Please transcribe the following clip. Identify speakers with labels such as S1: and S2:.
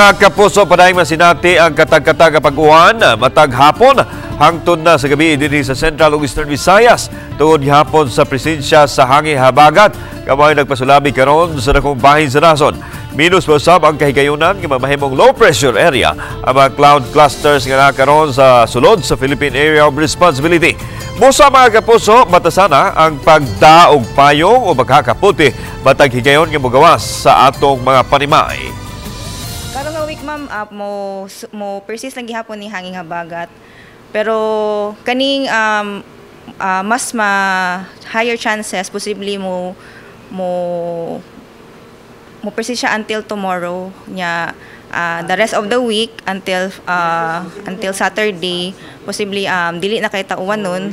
S1: Mga kapuso, padayong masinati ang katag-katag nga pag-uwan matag hapon hangtod na sa gabi dinhi sa Central ug Eastern Visayas tungod gihapon sa presensya sa hangin habagat nga mao'y nagpasulabi karon sa dakong bahin sa nasod. Minus pa usab ang kahigayunan nga mamahimong low pressure area ang mga cloud clusters nga naa karon sa sulod sa Philippine Area of Responsibility. Musa, mga kapuso, batasana ang pagdaog payong o pagkakaputi matag higayon nga mogawas sa atong mga panimay.
S2: Karon nga week, ma'am, mo persist lang gihapon ni hangin habagat. Pero kaning mas ma higher chances posibleng mo persist siya until tomorrow nya, the rest of the week until Saturday, posibleng dili na kay tauwan nun.